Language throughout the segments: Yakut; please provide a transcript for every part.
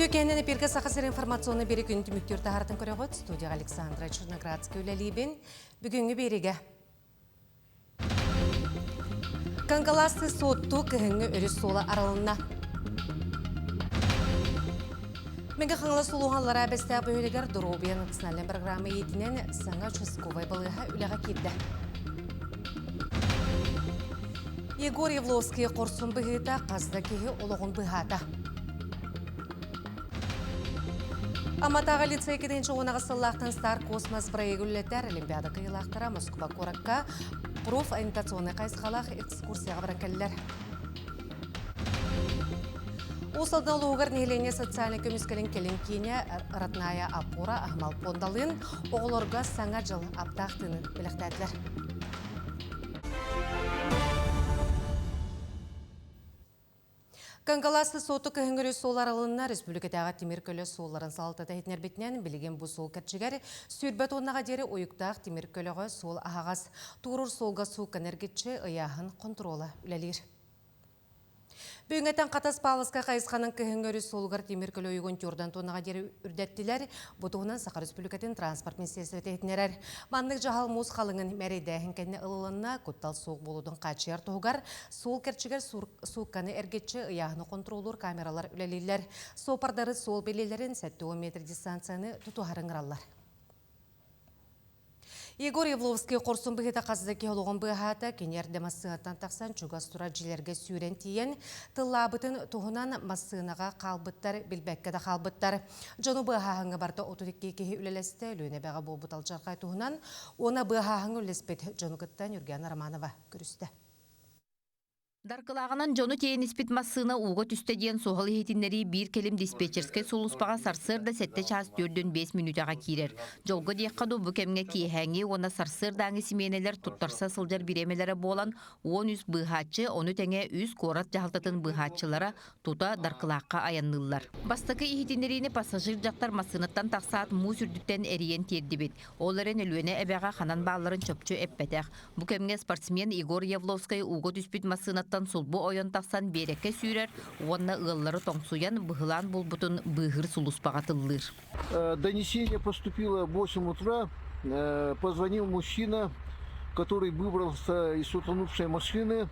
Үтүө кэннен эпирге Саха сирин информационный бири күн түмүктүүр таһаратын көрөҕүт. Студияға Александра Черноградская үлэлиибин. Бүгүҥҥү биэригэ Кангаласты Суотту кыһыҥҥы өрүс суола арылынна. Мэҥэ Хаҥалас улууһун Аллараа Бэстээх бөһүөлэгэр Доруобуйа национальнай программа иитинэн саҥа участковай балыыһа үлэҕэ киирдэ. Егор Явловский хорсун быһыыта хас да киһи олоҕун быыһаата. Амматааҕы лицей 2010 сыллаахтан Star Космос проегы үлэлэтэр Олимпиада кыайыылаахтара Москва куоракка профориентационнай хайысхалаах экскурсияҕа баран кэллилэр. Уус Алдан улууһугар нэһилиэнньэ социальнай көмүскэлин кэлин киинэ Родная опора аһымал пуондалыын оҕолорго Саҥа дьыл аптаах тыынын бэлэхтээтилэр. Кангаласты суоту кыһыҥҥы суол арылынна республикатааҕы тимир көлө суолларын салалтата иһитиннэрбитинэн билигин бу суол кэрчигэр сүүрбэ туоннаҕа диэри уйуктаах тимир көлөҕө суол аһаҕас. Туоруур суолга суукканы эргиччи ыйааһын хонтуруола үлэлиир. Бүгүҥҥэттэн Хатас Павловскай хайысханан кыһыҥҥы өрүс суолугар тимир көлө уйугун тюрдан туоннаҕа диэри үрдэттилэр. Бу туһунан Саха Республикатын транспорт министиэристибэтэ иһитиннэрэр. Маннык дьаһал муус халыҥын мэрэйдээһин кэннэ ылылынна, куттал суох буолуутун хааччыйар туһугар суол кэрчигэр суукканы эргиччи ыйааһыны хонтуруоллуур камералар үлэлииллэр. Суоппардары суол бэлиэлэрин 70 метр дистанцияны тутуһар ыҥыраллар. Егор Явловский хорсун быһыыта хас да киһи олоҕун быыһаата, кини эрдэ массыынаттан тахсан чугас турар дьиэлэргэ сүүрэн тиийэн, тыллаабытын туһунан массыынаҕа хаалбыттар, билбэккэ да хаалбыттар. Дьону быыһааһыҥҥа барыта 32 киһи үлэлэстэ, Өлүөнэ эбэҕэ буолбут алдьархай туһунан уонна быыһааһыҥҥа үлэлэспит дьону кытта Ньургуяна Романова көрүстэ. Даркылааҕынан дьону тиэйэн испит массыына ууга түстэ диэн суһал иһитиннэрии биир кэлим диспетчерскэй сулууспаҕа сарсыарда сэттэ чаас төрдүн биэс мүнүүтэҕэ киирэр. Дьолго диэххэ дуу, бу кэмҥэ киэһээҥҥи уонна сарсыардааҥҥы симиэнэлэр туттарса сылдьар бириэмэлэрэ буолан, 13 быыһааччы, ону тэҥэ үс куорат дьаһалтатын быыһааччылара тута Даркылаахха айанныыллар. Бастакы иһитиннэриини пассажир дьахтар массыынаттан тахсаат муус үрдүттэн эрийэн тиэрдибит. Ол эрэн Өлүөнэ эбэҕэ ханан баалларын чопчу эппэтэх. Бу кэмҥэ спортсмен Егор Явловскай ууга түспүт массыынаттан сулбу ойон тахсан биэрэккэ сүүрэр уонна ыаллары тоҥсуйан быһылаан булбутун быыһыыр сулууспаҕа тыллыыр. Донесение поступило в 8 утра. Позвонил мужчина, который выбрался из утонувшей машины.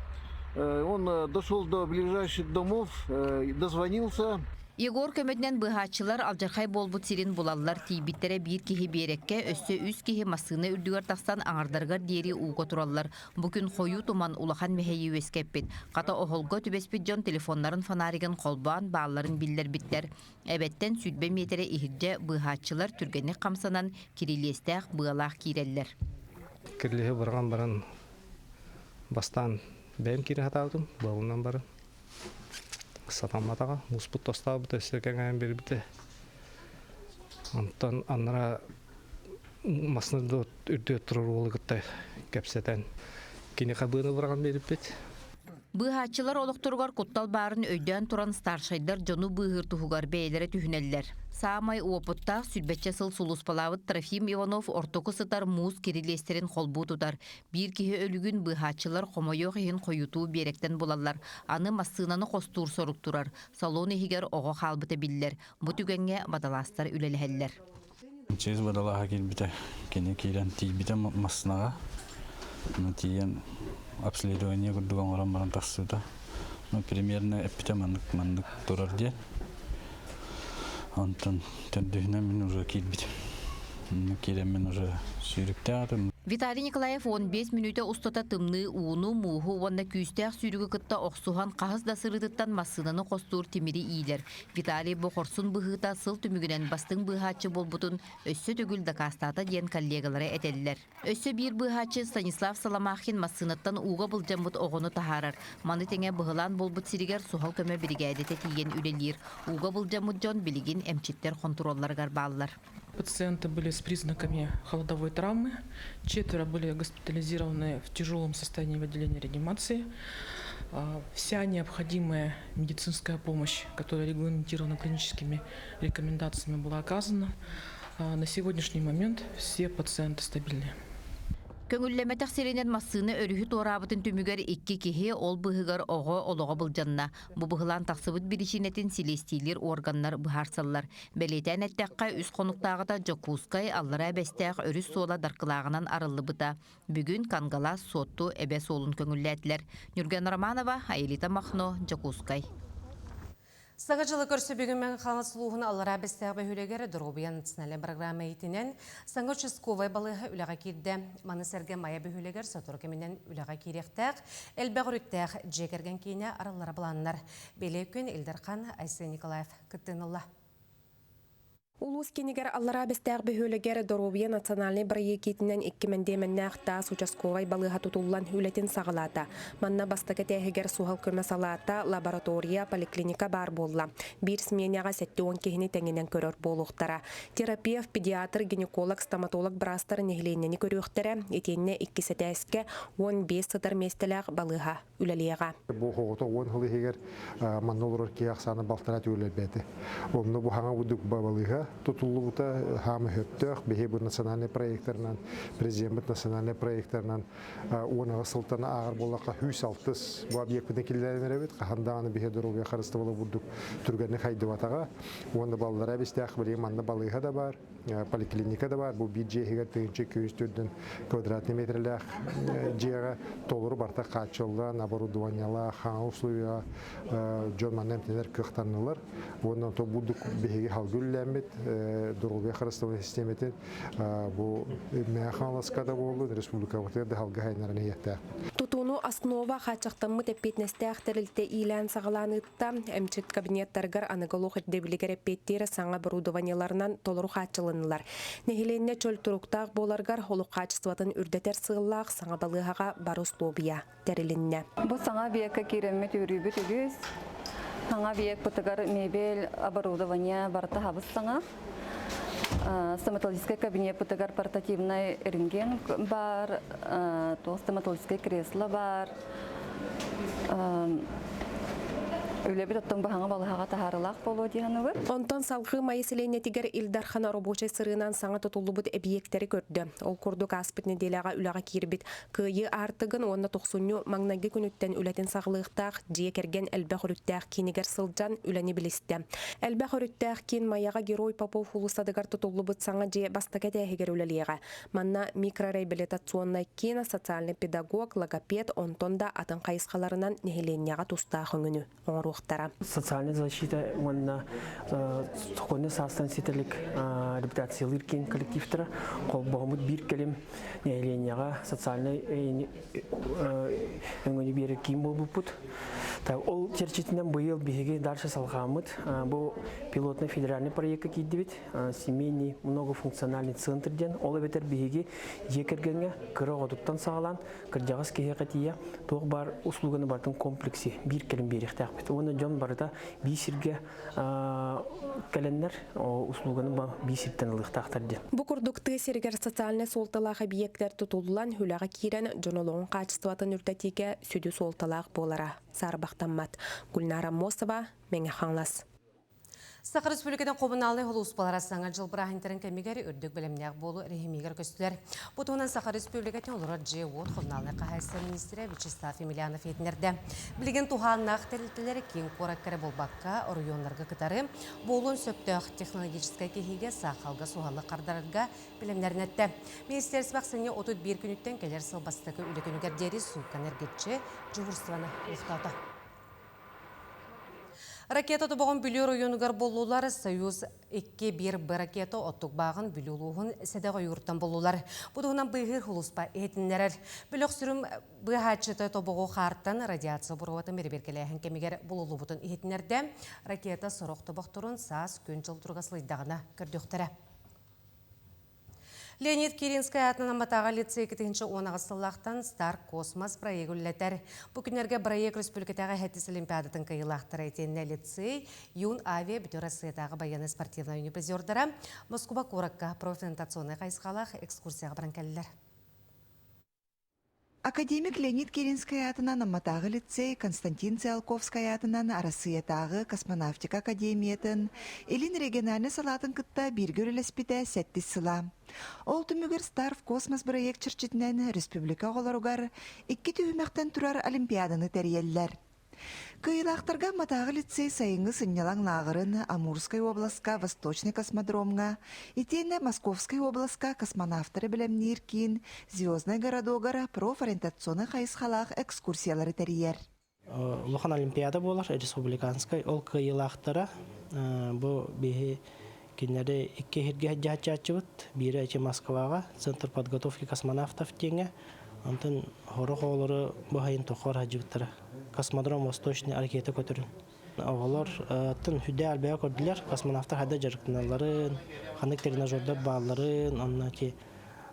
Он дошел до ближайших домов, дозвонился. Егор көмөтүнэн быыһааччылар алдьархай буолбут сирин булаллар, тиийбиттэрэ биир киһи биэрэккэ, өссө үс киһи массыына үрдүгэр тахсан аҥардарыгар диэри ууга тураллар. Бу күн хойуу туман улахан мэһэйи үөскэппит. Хата оһолго түбэспит дьон телефоннарын фонаригын холбоон баалларын биллэрбиттэр. Эбэттэн сүүрбэ миэтэрэ иһирдьэ быыһааччылар түргэнник хамсанан кирилиэстээх быалаах киирэллэр. Кирилиэһи быраҕан баран бастаан бэйэм киирэ сатаабытым, быалынан баран Сатамматаҕа, мууспут тостаабыта өссө кэҥээн биэрбитэ. Онтон анараа массыына үрдүгэр турар уолу кытта кэпсэтэн кини хабыыны быраҕан биэрбиппит. Быыһааччылар олохторугар куттал баарын өйдөөн туран старшайдар дьону быыһыыр туһугар бэйэлэрэ түһүнэллэр. Саамай уопуттаах сүүрбэччэ сыл сулууспалаабыт Трофим Иванов ортоку сытар муус кирилиэстэрин холбуу тутар. Биир киһи өлүгүн быыһааччылар хомойуох иһин хойутуу биэрэктэн булаллар. Аны массыынаны хостуур сорук турар. Салон иһигэр оҕо хаалбыта биллэр. Бу түгэҥҥэ водолазтар үлэлэһэллэр. Чиз водолаһа киирбитэ. Кини киирэн тиийбитэ массыынаҕа. Тиийэн обследование курдук оҥорон баран тахсыбыта. Ну, примерно эппитэ маннык маннык турар диэн. Онтон төрдүһүнэн мин уже киирбитим. Киирэммин уже сүүрүктээх этим. Виталий Николаев 15 мүнүүтэ устата тымныы ууну, мууһу уонна күүстээх сүүрүгү кытта охсуһан хаһыс да сырыытыттан массыынаны хостуур тимири иилэр. Виталий бу хорсун быһыыта сыл түмүгүнэн бастыҥ быыһааччы буолбутун өссө төгүл дакаастаата диэн коллегалара этэллэр. Өссө биир быыһааччы Станислав Соломахин массыынаттан ууга былдьаммыт оҕону таһаарар. Маны тэҥэ быһылаан буолбут сиригэр суһал көмө биригээдэтэ тиийэн үлэлиир. Ууга былдьаммыт дьон билигин эмчиттэр хонтуруолларыгар бааллар. Пациенты были с признаками холодовой травмы, четверо были госпитализированы в тяжелом состоянии в отделении реанимации. Вся необходимая медицинская помощь, которая регламентирована клиническими рекомендациями, была оказана. На сегодняшний момент все пациенты стабильны. Көҥүллэммэтэх сиринэн массыына өрүһү туораабытын түмүгэр икки киһи, ол быыһыгар оҕо олоҕо былдьанна. Бу быһылаан тахсыбыт биричиинэтин силиэстиилиир уорганнар быһаарсаллар. Бэлиэтээн эттэххэ, үс хонуктааҕыта Дьокуускай, Аллараа Бэстээх өрүс суола Даркылааҕынан арыллыбыта. Бүгүн Кангалаас Суотту эбэ суолун көҥүллээтилэр. Ньурган Романова, Аэлита Махно, Дьокуускай. Саҥа дьылы көрсө бүгүн Мэҥэ Хаҥалас улууһун Аллараа Бэстээх бөһүөлэгэр Доруобуйа национальнай программа иитинэн саҥа участковай балыыһа үлэҕэ киирдэ. Маны сэргэ Майа бөһүөлэгэр сотору кэминэн үлэҕэ киириэхтээх, элбэх өрүттээх дьиэ кэргэн киинэ арыллара былааннар. Бэлиэ күн Ил Дархан Айсен Николаев кыттыыны ылла. Улуус кинигэр Аллараа Бэстээх бөһүөлэгэр Доруобуйа национальнай бырайыак иитинэн икки мэндиэмэннээх таас участковай балыыһа тутуллан үлэтин саҕалаата. Манна бастакы этээһигэр суһал көмө салаата, лаборатория, поликлиника баар буолла. Биир сменяҕа 70 киһини тэҥинэн көрөр буолуохтара. Терапевт, педиатр, гинеколог, стоматолог быраастар нэһилиэнньэни көрүөхтэрэ. Итиэннэ иккис этээскэ 15 сытар миэстэлээх балыыһа үлэлиэҕэ. Бу оҕото уон сыл иһигэр манна олорор киһи ахсаана балтараа төгүл элбээтэ. Онно бу хаҥа курдук балыыһа тутуллубута хаама сөптөөх. Биһи бу национальный проектарынан, президеммит национальный проектарынан 18 сылтан ааҕар буоллахха 106 бу объекпытын киллэрэн эрэбит. Хаһан даҕаны биһи доруобуйа харыстабыла бурдук түргэнник хайдыбатаҕа. Уонна баллара бистээх билигин манна балыыһа да бар. Поликлиника да бар, бу биир дьиэ иһигэр 1240 квадратный метрэлээх дьиэҕэ толору барта хааччыллан, оборудованиелаах, хаҥа условия дьон манна эмтэнэр кыахтаннылар. Уонна то бурдук биһиги халгы үллээммит доруобуйа харыстабыл систиэмэтин бу Мэҥэ Хаҥаласка да буоллун, республикабытыгар да халгы хайыннаран иһиэхтээхпит. Тутууну основа хааччахтаммыт эппиэтинэстээх тэрилтэ иилээн-саҕалаан ыытта. Эмчит кабинеттарыгар аныгы олох ирдэбилигэр эппиэттиир саҥа оборудованиеларынан толору хааччылыннылар. Нэһилиэнньэ чөл туруктаах буоларыгар олох хаачыстыбатын үрдэтэр сыаллаах саҥа балыыһаҕа бары услуобуйа тэрилиннэ. Бу саҥа объекка киирэммит үөрүүбүт үгүс. Саҥа объекпытыгар мебель, оборудование барыта хабыс саҥа. Стоматологическай кабинеппытыгар портативнай рентген баар, стоматологическай кресло баар. Үлэбит оттон баһаҥа балыһаҕа таһаарылаах буолуо дии саныыбыт. Онтон салгыы Майа сэлиэнньэтигэр Ил Дархан рабочай сырыынан саҥа тутуллубут эбийиэктэри көрдө. Ол курдук ааспыт нэдиэлэҕэ үлэҕэ киирбит Кыайыы аартыгын уонна тохсунньу маҥнайгы күнүттэн үлэтин саҕалыахтаах дьиэ кэргэн элбэх өрүттээх киинигэр сылдьан үлэни билистэ. Элбэх өрүттээх киин Майаҕа Герой Попов уулуссатыгар тутуллубут саҥа дьиэ бастакы этээһигэр үлэлиэҕэ. Манна микрореабилитационнай киин, социальный педагог, логопед, онтон да атын хайысхаларынан нэһилиэнньэҕэ тустаах өҥөнү оҥоруохтара. Социальная защита уонна сокуоннай саастан ситэлик реабилитациялыыр киин коллективтара холбоһуммут биир кэлим нэһилиэнньэҕэ социальнай өҥөнү биэрэр киин буолбуппут. Ол чэрчитинэн быйыл биһиги дальше салҕааммыт бу пилотный федеральный проекка киирдибит. Семейный многофункциональный центр диэн. Ол эбэтэр биһиги дьиэ кэргэҥҥэ кыра оҕотуттан саҕалаан кырдьаҕас киһиэхэ тиийэ туох баар услуганы барытын комплекси биир кэлим биэриэхтээхпит. Уонна дьон барыта биир сиргэ кэлэннэр услуганы биир сиртэн ылыахтаахтар диэн. Бу курдук тыа сиригэр социальнай суолталаах эбийиэктэр тутуллан, үлэҕэ киирэн дьон олоҕун хаачыстыбатын үрдэтиигэ сүдү суолталаах буолара саарбахтаммат. Гульнара Аммосова, Мэҥэ Хаҥалас. Саха Республикатын хомунаалынай холууспалара Саҥа дьыл бырааһынньыктарын кэмигэр үрдүк бэлэмнээх буолуу режимигэр көстүлэр. Бу туһунан Саха Республикатын олорор дьиэ-уот хомунаалынай хаһаайыстыба министрэ Вячеслав Емельянов иһитиннэрдэ. Билигин туһааннаах тэрилтэлэр киин куоракка эрэ буолбакка, оройуоннарга кытары буолуон сөптөөх технологическай кэһиигэ саахалга суһаллык хардарарга бэлэмнэрин эттэ. Министерство ахсынньы 31 күнүттэн кэлэр сыл бастакы үлэ күнүгэр диэри суукканы эргиччи дьуһурствоны олохтоото. Ракета тобоҕун Бүлүү оройуонугар буллулар. Союз 2-1Б ракета оттук бааҕын Бүлүү улууһун сэдэх ойууртан буллулар. Бу туһунан быыһыыр хулуспа иһитиннэрэр. Бөлөх сүрүн быыһааччыта тобоҕу хаартан радиация буруотун бэрэбиэркэлээһин кэмигэр булуллубутун иһитиннэрдэ. Ракета сорох тобохторун саас күн-дьыл туруга сылыйдаҕына көрдүөхтэрэ. Леонид Киринскай аатынан Амматааҕы лицей 2018 сыллаахтан Стар Космос проегы үлэлэтэр. Бу күннэргэ проект республикатааҕы Хэтис Олимпиадатын кыайыылаахтара итиэннэ лицей Юн Авиа Бүтүн Россиятааҕы байыаннай-спортивнай оонньуу призердара Москуба куоракка профориентационнай хайысхалаах экскурсияҕа баран кэллилэр. Академик Леонид Киринскэй аатынан Амматааҕы лицей Константин Циолковскай аатынан Арассыыйатааҕы космонавтика академиятын Илин региональнай салаатын кытта бииргэ үлэлэспитэ сэттис сыла. Ол түмүгэр Star в космос бырайыак чэрчитинэн республика оҕолоругар икки түһүмэхтэн турар олимпиаданы тэрийэллэр. Кыайыылаахтарга Амматааҕы лицей сайыҥҥы сынньалаҥ лааҕырын Амурскай уобаласка Восточный космодромҥа итиэннэ Московскай уобаласка космонавтары бэлэмниир киин Звездный городогар профориентационнай хайысхалаах экскурсиялары тэрийэр. Улахан олимпиада буолар республиканскай ол кыайыылаахтара бу биһи кинилэри икки иһиргэ дьаһаччааччыбыт биирэ ити Москваҕа Центр подготовки космонавтов диэҥҥэ онтон сорох оҕолору бу сайын тоххор сылдьыбыттара космодром Восточный ракета көтөрүн оҕолор тын сүрдээх элбэҕи көрдүлэр космонавтар хайдах дьарыктаналларын ханнык тренажердар баалларын онно ити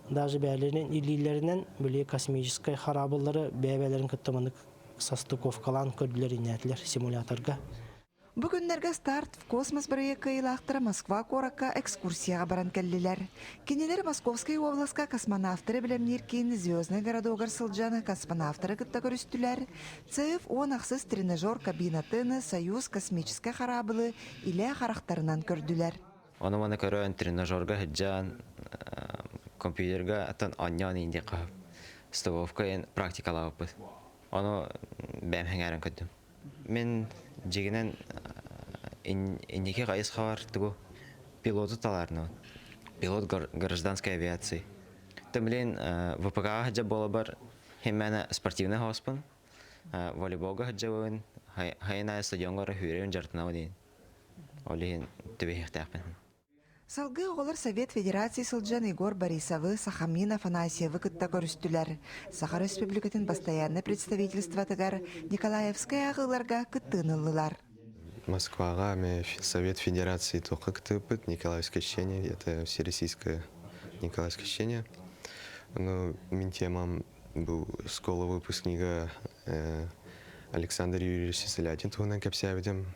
даже бэйэлэрин илиилэринэн били космическай хараабыллары бэйэ-бэйэлэрин кытта маннык состыковкалаан көрдүлэр иннээтилэр симуляторга. Бу күннэргэ «Старт в космос» бырайыак кыайыылаахтара Москва куоракка экскурсияҕа баран кэллилэр. Кинилэр Московскай уобаласка космонавтары бэлэмниир киин Звездный городогар сылдьан космонавтары кытта көрүстүлэр, ЦФ 10 ахсыс тренажер кабинатын Союз космическай хараабылы илэ харахтарынан көрдүлэр. Ону-маны көрөн, тренажерга сылдьан, компьютерга аттан оонньоон индиэххэ столовка практикалаабыппыт. Ону бэйэм сэҥээрэн көрдүм. Мин дьиҥинэн инники хайысхабар тугу пилоту талаарныбын. Пилот гражданской авиации. То блин, ВПК-ҕа сылдьар буолабар химмээнэ спортивнай хооспун, волейболга сылдьабын, хайын аайы стадиоҥҥа баран сүүрэбин, дьарыктанабын диэн. Ол иһин түбэһиэхтээхпин. Салгыы оҕолор Совет Федерации сылдьан Егор Борисовы, Сахамин Афанасьевы кытта көрүстүлэр. Саха Республикатын бастайааннай представительствотыгар Николаевскай ааҕыыларга кыттыыны ыллылар. Москваҕа Совет Федерации туохха кыттыбыппыт Николаевское чтение, это всероссийское Николаевское чтение. Ну, мин темам был школа выпускнига Александр Юрьевич Сысолятин туһунан кэпсээбитим.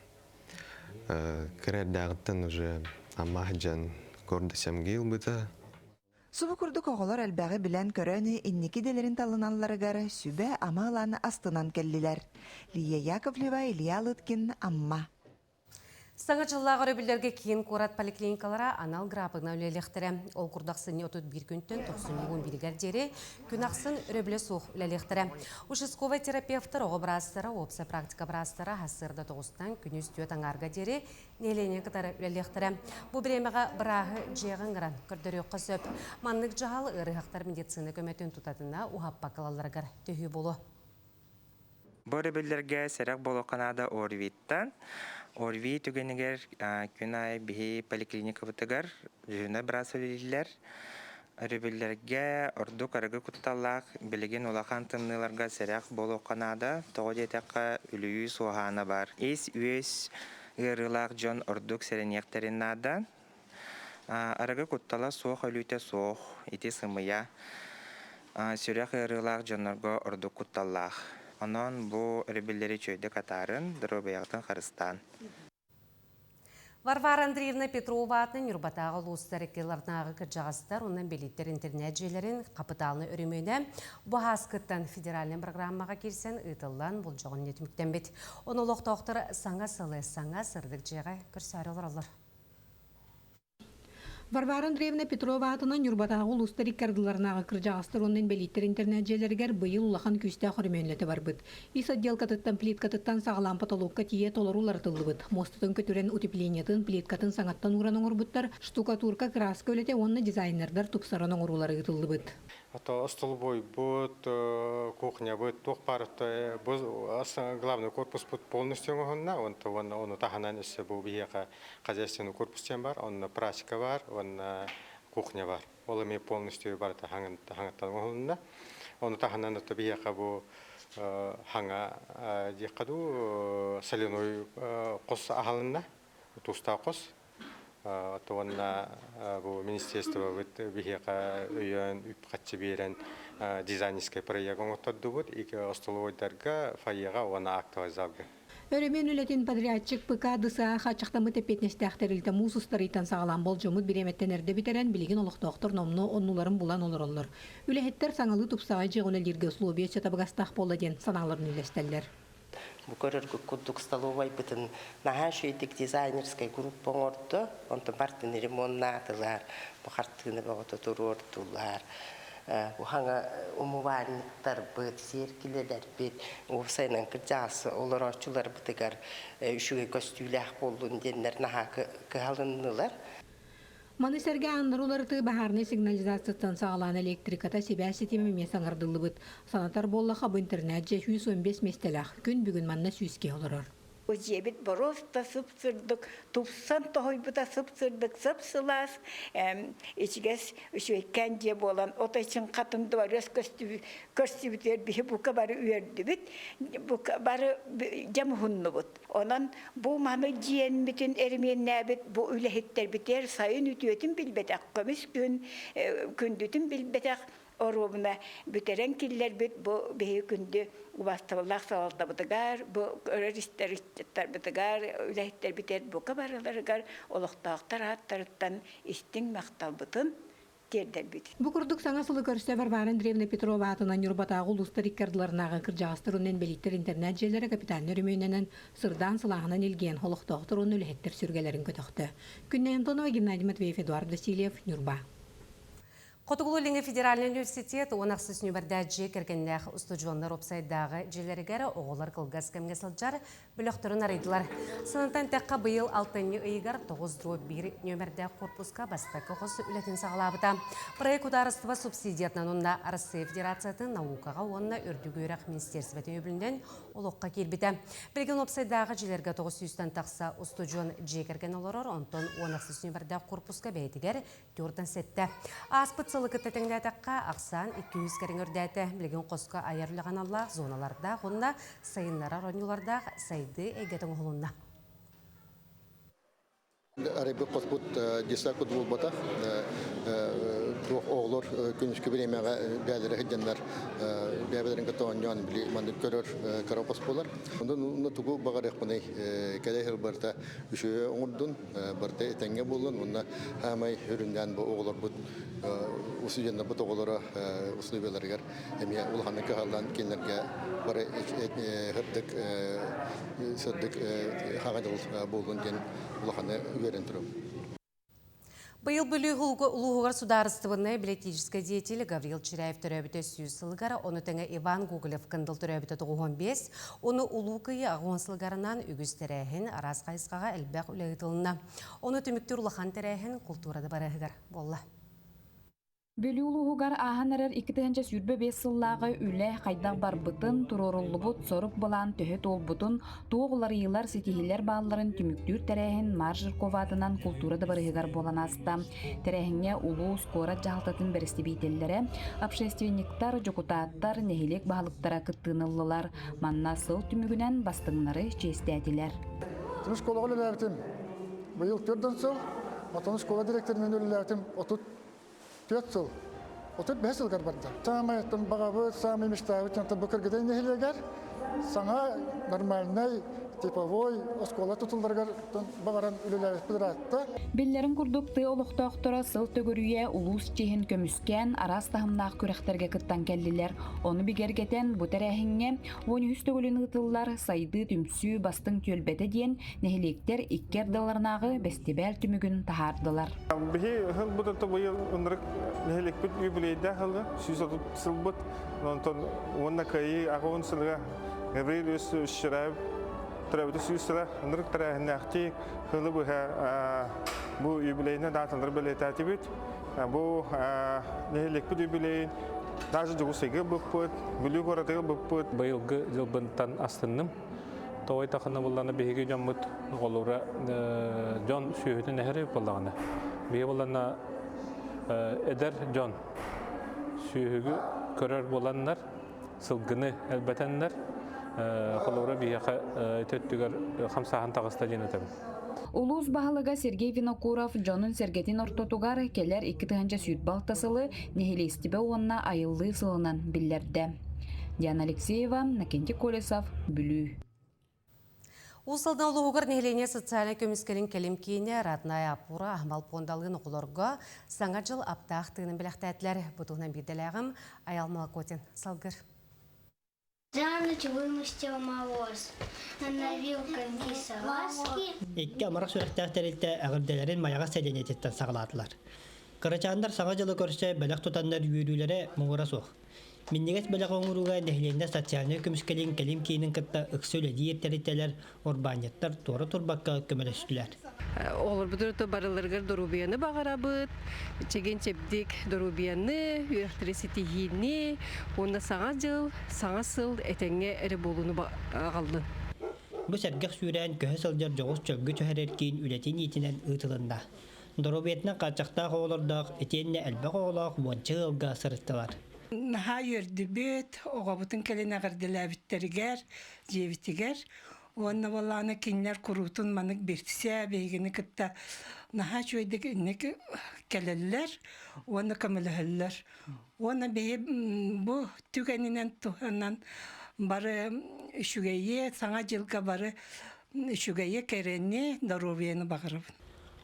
Кыра эрдээҕиттэн уже Амма сылдьан гордосемги ылбыта. Субу курдук оҕолор элбэҕи билэн-көрөн, инники идэлэрин талыналларыгар сүбэ-ама ылан астынан кэллилэр. Лия Яковлева, Илья Лыткин, Амма. Саҥа дьыллаах өрөбүллэргэ киин куорат поликлиникалара анал графигынан үлэлиэхтэрэ. Ол курдук ахсынньы 31 күнтэн 91 диэри күн ахсын өрөбүлэ суох үлэлиэхтэрэ. Участковай терапевтар, оҕо быраастара, уопсай практика быраастара сарсыарда 9-тан күнүс 4 аҥаарга диэри нэһилиэнньэ кытары үлэлиэхтэрэ. Бу бириэмэҕэ бырааһы дьиэҕэ ыҥыран көрдөрүөххэ сөп. Маннык дьаһал ыарыһахтар медицина көмөтүн тутатына уһаппакка ылалларыгар төһүү буолуо. Бу өрөбүллэргэ сэрэх буолуохха наада ОРВИ-ттан. ОРВИ түгэнигэр күн аайы биһи поликлиникабытыгар дьүһүнэ быраас үлэлииллэр. Өрөбүллэргэ ордук арыгы кутталлаах билигин улахан тымныыларга сэрэх буолуохха наада. Тоҕо диэтэххэ, үлүйүү суоһаана баар. Ис-үөс ыарыылаах дьон ордук сэрэниэхтэрин наада. Арыгы куттала суох өлүүтэ суох, ити сымыйа. Сүрэх ыарыылаах дьоннорго ордук кутталлаах. Онон бу өрөбүллэри үчүгэйдик атаарын, доруобуйаҕытын харыстаан. Варвара Андреевна Петрова аатынан Ньурбатааҕы улуустар иккиларнааҕы кырдьаҕастар уонна инбэлииттэр интернет-дьиэлэрин хапытаалынай өрөмүөнэ бу ааскыттан федеральнай программаҕа киирсэн ыытыллан болдьоҕун түмүктэммит. Ону олохтоохтор саҥа сылы саҥа сырдык дьиэҕэ көрсөөрү олороллор. Варвара Андреевна Петрова аатынан Ньурбатааҕы улуустар икки ардыларынааҕы кырдьаҕастар уонна инбэлииттэр интернет-дьиэлэригэр быйыл улахан күүстээх өрөмүөннэтэ барбыт. Ис отделкатыттан плиткатыттан саҕалаан потолокка тиийэ толору уларытыллыбыт. Муостатын көтүрэн утеплениетын, плиткатын саҥаттан ууран оҥорбуттар, штукатурка, краска үлэтэ уонна дизайнердар тупсаран оҥоруулара ыытыллыбыт. Ото остолобуойбут, кухнябыт, туох баар бу главный корпуспут полностью оҥоһунна, онто ону таһынан өссө бу биһиэхэ хозяйственный корпус диэн бар, онно прачка бар, уонна кухня бар. Ол эмиэ полностью барыта хаҥаттан оҥоһулунна. Ону таһынан ото биһиэхэ бу хаҥа диэххэ дуу соляной хос аһалынна, туустаах хос. Уонна бу министерствобыт биһиэхэ өйөөн үп-харчы биэрэн дизайнерскай проект оҥоттордубут остолобуойдарга, фойеҕа уонна актовай залга. Өрөмүөн үлэтин подрядчик ПК ДСА хааччахтаммыт эппиэтинэстээх тэрилтэ муус устар ыйтан саҕалаан болдьоммут бириэмэттэн эрдэ бүтэрэн, билигин олохтоохтор номнуо оннуларын булан олороллор. Үлэһиттэр саҥалыы тупсаҕай дьиэҕэ үлэлииргэ условия өссө табыгастаах буолла диэн санааларын үллэстэллэр. Бу көрөргүт курдук столовайбытын наһаа үчүгэйдик дизайнерскай группа оҥордо. Онтон бартын ремоннаатылар, бу хартыына бөҕөтө туруордулар. Бу хаҥа умывальниктарбыт, сиэркилэлэрбит, уопсайынан кырдьаҕас олорооччуларбытыгар үчүгэй көстүүлээх буоллун диэннэр наһаа кыһалыннылар. Маны сэргэ ааннары уларытыы баһаарынай сигнализацияттан саҕалаан электриката сибээс ситимэ эмиэ саҥардыллыбыт. Санатар буоллахха, бу интернет дьиэ 115 миэстэлээх. Күн бүгүн манна 100 киһи олорор. Дьиэбит боруоста сып-сырдык, тупсан тоһуйбута сып-сырдык, сып-сылаас, ичигэс үчүгэйкээн дьиэ буолан, от ичин хатын дворец көрсүбүтүгэр биһи бука бары үөрдүбүт, бука бары дьэ муһуннубут. Онон бу маны дьиэнмитин эримиэннээбит бу үлэһиттэрбитигэр сайын үтүөтүн билбэтэх, көмүс күн күндүтүн билбэтэх оруобуна бүтэрэн киллэрбит бу биһиги күндү убаастабыллаах салалтабытыгар, бу көрөр-истэр ыччаттарбытыгар, үлэһиттэрбитигэр бука барыларыгар олохтоохтор ааттарыттан истиҥ махталбытын тиэрдэрбит. Бу курдук саҥа сылы көрсө Варвара Андреевна Петрова аатынан Ньурбатааҕы улуустар икки ардыларынааҕы кырдьаҕастар уонна инбэлииттэр интернат-дьиэлэрэ капитальнай өрөмүөннэнэн, сырдаан сылааһынан илгийэн олохтоохтор уонна үлэһиттэр сүргэлэрин көтөхтө. Күннэй Антонова, Геннадий Матвеев, Эдуард Васильев, Ньурба. Хотугулуу-Илиҥҥи федеральнай университет 16 ньүбэрдээх дьиэ кэргэннээх устудьуоннар уопсайдааҕы дьиэлэригэр оҕолор кылгас кэмҥэ сылдьар бөлөхтөрүн арыйдылар. Санатан эттэххэ, быйыл алтынньы ыйыгар 9-1 нүөмэрдээх корпуска бастакы хос үлэтин саҕалаабыта. Проект судаарыстыба субсидиятынан уонна Арассыыйа Федерациятын наукаҕа уонна үрдүк үөрэх министиэрсибэтин үбүлүнэн олоххо киирбитэ. Билигин уопсайдааҕы дьиэлэргэ 900-тэн тахса устудьуон дьиэ кэргэн олорор, онтон 16 нүөмэрдээх корпуска бэйэтигэр 47. Ааспыт сылы кытта тэҥнээтэххэ, ахсаан 200 кэриҥэ үрдээтэ. Билигин хоско айар үлэҕэ аналлаах зоналардаах уонна сайыннарар оонньуулардаах сайдыы эйгэтэ оҥоһулунна. Арайбыт хоспут детсадка буолбатах. Туох оҕолор күнүскү бириэмэҕэ бээлэрэ сылдьаннар бэйэлэрин кытта оонньоон били маннык көрөр кыра хос буолар. Онон тугу баҕарыахпыный кэлэ сыл барыта үчүгэй оҥордун барыта этэҥҥэ буоллун уонна хаамай үрүннээн бу оҕолорбут устудьуоннарбыт оҕолоро условияларыгар эмиэ улаханнык кыһаллан кинилэргэ бары сырдык сырдык хаҥа дьыл буоллун диэн улаханы үөрэн турабын. Быйыл Бүлүү улууһугар судаарыстыбаннай бэлитиическэй деятель Гаврил Чиряев төрөөбүтэ 100 сылыгар, ону тэҥэ Иван Гоголев Кындыл төрөөбүтэ 95, ону Улуу Кыйы 80 сылыгарынан үгүс тэрээһин, араас хайысхаҕа элбэх үлэ ыытылынна. Ону түмүктүүр улахан тэрээһин култуурада барыһыгар буолла. Бүлүү улууһугар ааһан эрэр 2025 сыллааҕы үлэ хайдах барбытын, туруоруллубут сорук-былаан төһө туолбутун, туох уларыйыылар, ситиһиилэр баалларын түмүктүүр тэрээһин Марш Жирков аатынан култуура дыбарыһыгар буолан ааста. Тэрээһиҥҥэ улуус, куорат дьаһалтатын бэрэстэбиитэллэрэ, общественниктар, дьокутааттар, нэһилиэк баһылыктара кыттыыны ыллылар. Манна сыл түмүгүнэн бастыҥнары чиэстээтилэр. Мин школаҕа үлэлээбитим быйыл 4 сыл, оттон школа директорынан үлэлээбитим 34 сыл. 35 сылгар барда. Саамай баҕабыт, саамай мечтаабыт дьонтон бу Кыргыдай нэһилиэгэр саҥа нормальнай типовой оскуола тутулларыгар баҕаран үлэлээбиппит ыраатта. Биллэрин курдук, тыа олохтоохторо сыл төгүрүйэ улуус чиэһин көмүскээн, араас таһымнаах күрэхтэргэ кыттан кэллилэр. Ону бигэргэтэн, бу тэрээһиҥҥэ 13 төгүлүн ыытыллар Сайдыы түмсүү бастыҥ түөлбэтэ диэн нэһилиэктэр икки ардыларынааҕы бэстибээл түмүгүн таһаардылар. Биһи ыһылбыт быйыл ынырык нэһилиэкпит юбилейдаах ылы 130 сылбыт онтон уонна кыайыы аҕа сылыга Гаврил Иосифович Шираев төрөөбүтэ 100 сыла ынырык тэрээһиннээхтик сылы быһа бу юбилейнай даталары бэлиэтээтибит. Бу нэһилиэкпит юбилейин даже Дьокуускайга ылбыппыт, Бүлүү куоратыгар ылбыппыт. Быйылгы дьылбынтан астынным. Тоҕой тахына буллана биһиги дьоммут оҕолоро дьон сүөһүтүн эһэр буоллаҕына. Биһиги буллана эдэр дьон сүөһүгү көрөр буоланнар, сылгыны элбэтэннэр, холобура биһиэхэ ити өттүгэр хамсааһын таҕыста диэн этэбин. Улуус баһылыга Сергей Винокуров дьонун-сэргэтин ортотугар кэлэр 2026 сылы нэһилиэстибэ уонна айыллыы сылынан биллэрдэ. Диана Алексеева, Накентий Колесов, Бүлүү. Уус Алдан улууһугар нэһилиэнньэ социальнай көмүскэлин кэлим киинэ Родная опора аһымал пуондалыын оҕолорго Саҥа дьыл аптаах тыынын бэлэхтээтилэр. Бу туһунан биирдэлээҕим Айал Молокотин салгыр. За ночь вымостил мороз, оновил коньки салазки. Икки амарах сүрэхтээх тэрилтэ эҕэрдэлэрин Майаҕас сэлиэнньэтиттэн саҕалаатылар. Кырачааннар Саҥа дьылы көрсө бэлэх тутаннар үөрүүлэрэ муҥура суох. Минньигэс бэлэх оҥорууга нэһилиэнньэ социальнай көмүскэлин кэлим киинин кытта ыкса үлэлиир тэрилтэлэр, урбаанньыттар туора турбакка көмөлөстүлэр. Оҕолорбутун барыларыгар доруобуйаны баҕарабыт, чэгиэн-чэбдик доруобуйаны, үөрэхтэри ситиһиини уонна саҥа дьыл, саҥа сыл этэҥҥэ эрэ буолууну аҕаллын. Бу сэргэх сүүрээн көһө сылдьар дьоҕус чөлгө түһэрэр киин үлэтин иитинэн ыытылынна. Доруобуйатынан хааччахтаах оҕолордоох итиэннэ элбэх оҕолоох уонча ыалга сырыттылар. Наһаа үөрдүбүт, оҕобутун кэлин эҕэрдэлээбиттэригэр, дьиэбитигэр. Уонна буоллаҕына кинилэр куруутун маннык билсэ, биһигини кытта наһаа үчүгэйдик инник кэлэллэр уонна көмөлөһөллөр. Уонна биһи бу түгэнинэн туһанан бары үчүгэйи, Саҥа дьылга бары үчүгэйи, кэрэни, доруобуйаны баҕарабын.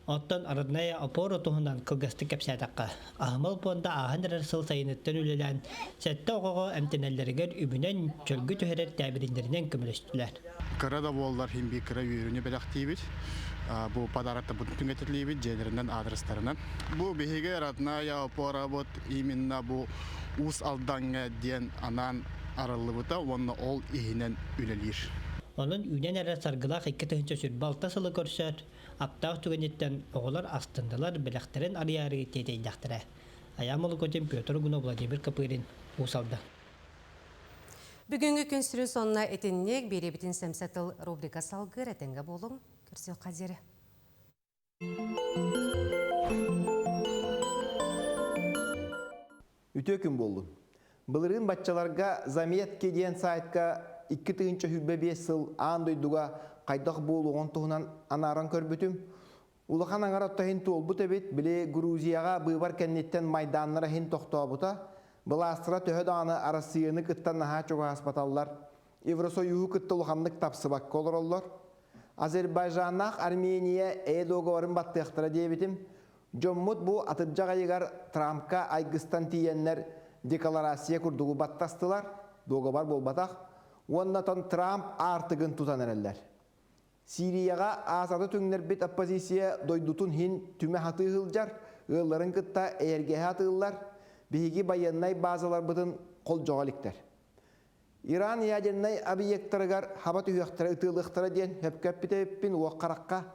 Оттон Родная опора туһунан кылгастык кэпсээтэххэ, аһымал пуонда ааһан эрэр сыл сайыныттан үлэлээн, сэттэ оҕоҕо эмтэнэллэригэр үбүнэн чөлгө түһэрэр тээбириннэринэн көмөлөстүлэр. Кыра да буоллар иһин биир кыра үөрүүнү бэлэхтиибит. Бу подароктарбытын түҥэтиллиибит дьиэлэринэн, аадырыстарынан. Бу биһиги Родная опорабыт именно бу Уус Алдаҥҥа диэн анаан арыллыбыта уонна ол иһинэн үлэлиир. Онон үүнэн эрэр саргылаах 2026 сылы көрсөөт, Аптаах түгэниттэн оҕолор астыннылар, бэлэхтэрин арыйаары тиэтэйдэхтэрэ. Айаан Молокотин, Петр Угунов, Владимир Копырин, Уус Алдан. Бүгүҥҥү күн сүрүн сонуна итинник биэриэбитин сэмсэ тыл рубрика салгыыр этэҥҥэ буолуҥ. Көрсүөххэ диэри. Үтүө күн буоллун. Былырыын баччаларга Заметки диэн сайтка 2025 сыл аан дойдуга хайдах буолуоҕун туһунан анааран көрбүтүм. Улахан аҥар отто иһин туолбут эбит, били Грузияҕа быыбар кэнниттэн майдааннара иһин тохтообута. Былаастара төһө даҕаны Арассыыйаны кытта наһаа чугаһаспаталлар, Евросоюһу кытта улаханнык тапсыбакка олороллор. Азербайджаннаах Армения эйэ договорын баттыахтара диэбитим. Дьоммут бу атырдьах ыйыгар Трампка айгыстан тиийэннэр декларация курдугу баттастылар, дуогабар буолбатах, уонна Трамп аартыгын тутан эрэллэр. Сирияҕа Асады түҥнэрбит оппозиция дойдутун иһин түмэ сатыы сылдьар, ыалларын кытта эйэргэһэ атыыллар, биһиги байыаннай базаларбытын холдьоҕо иликтэр. Иран ядернай объектарыгар хаба түһүөхтэрэ ытыалыахтара диэн сөпкө эппит уох харахха.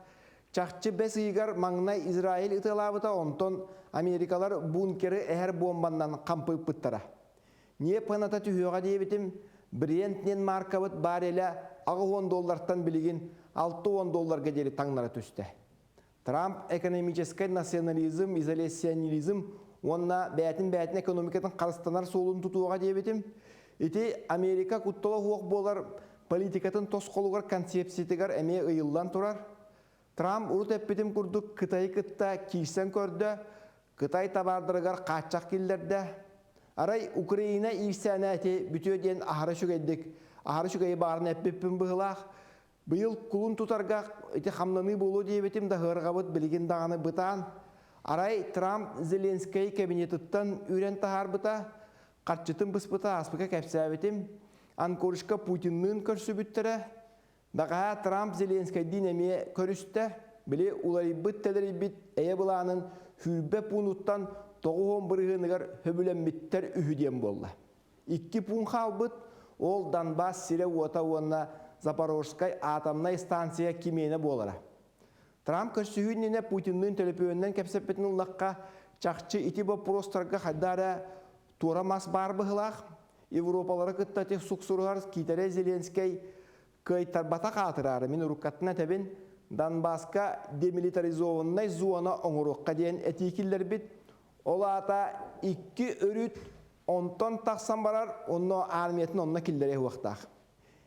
Чахчы бэс ыйыгар маҥнай Израиль ытыалаабыта, онтон америкалар бункеры эһэр буомбаннан хампы ыппыттара. Ньиэп ыната түһүөҕэ диэбитим, Брент маркабыт барреля 80 доллартан билигин 60 долларга диэри таҥнара түстэ. Трамп экономическай национализм, изоляционизм уонна бэйэтин-бэйэтин экономикатын харыстанар суолун тутуоҕа диэбитим. Ити Америка куттала суох буолар политикатын тосхолугар концепциятыгар эмиэ ыйыллан турар. Трамп урут эппитим курдук Кытайы кытта киирсэн көрдө, Кытай табаардарыгар хааччах киллэрдэ. Арай Украина иирсээнэ ити бүтүө диэн аһара үчүгэйдик, аһара үчүгэйи баарын эппиппин быһылаах. Быйыл кулун тутарга ити хамнаныы буолуо диэбитим да ыарҕабыт билигин даҕаны бытаан. Арай Трамп Зеленскэй кабинетыттан үүрэн таһаарбыта, харчытын быспыта ааспыка кэпсээбитим. Анкоричка Путинныын көрсүбүттэрэ. Бэҕэһээ Трамп Зеленскэйдиин эмиэ көрүстэ. Били уларыйбыт-тэлэрийбит эйэ былаанын сүүрбэ пуунуттан 90 бырыһыаныгар сөбүлэммиттэр үһү диэн буолла. Икки пуун хаалбыт, ол Донбасс сирэ-уота уонна Запорожскай атомнай станция кимиэнэ буолара. Трамп көрсүһүү иннинэ Путинныын төлөпүөнүнэн кэпсэппитин ыллахха, чахчы ити боппуруостарга хайда эрэ туора мас баар быһыылаах. Европалары кытта ити суксуруһар Китэрэ Зеленскэй кыайтарбатах аатыраары мин уруккаттан этэбин, Донбасска демилитаризованнай зона оҥоруохха диэн этии киллэрбит. Ол аата икки өрүт онтон тахсан барар, онно армиятын онно киллэрэ уохтаах.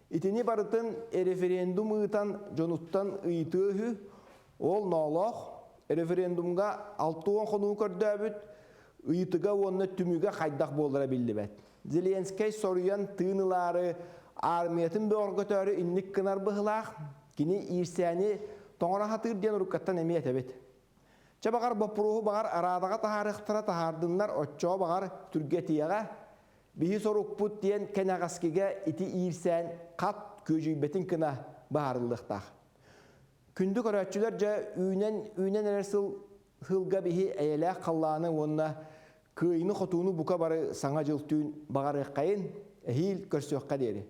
Итини барытын референдум ыытан дьонуттан ыйытыы үһү. Ол ноолоох референдумга 60 хонуу көрдөөбүт, ыйытыга уонна түмүгэ хайдах буолара биллибэт. Зеленскэй соруйан тыын ылаары армиятын бөҕөргөтөөрү инник гынар быһылаах, кини иирсээни тоҥоро сатыыр диэн уруккаттан эмиэ этэбит. Чэ баҕар боппуруоһу баҕар араадаҕа таһаарыахтара таһаардыннар оччоҕо баҕар түргэтиэҕэ. Биһи сорукпут диэн кэнэҕэскигэ ити иирсээн хат күөдьүйбэтин гына быһаарыллыахтаах. Күндү көрөөччүлэр дьэ үүнэн үүнэн эрэр сыл сылга биһи эйэлээх халлааны уонна кыайыны-хотууну бука бары Саҥа дьыл түүн баҕарыаххайын, эһиил көрсүөххэ диэри.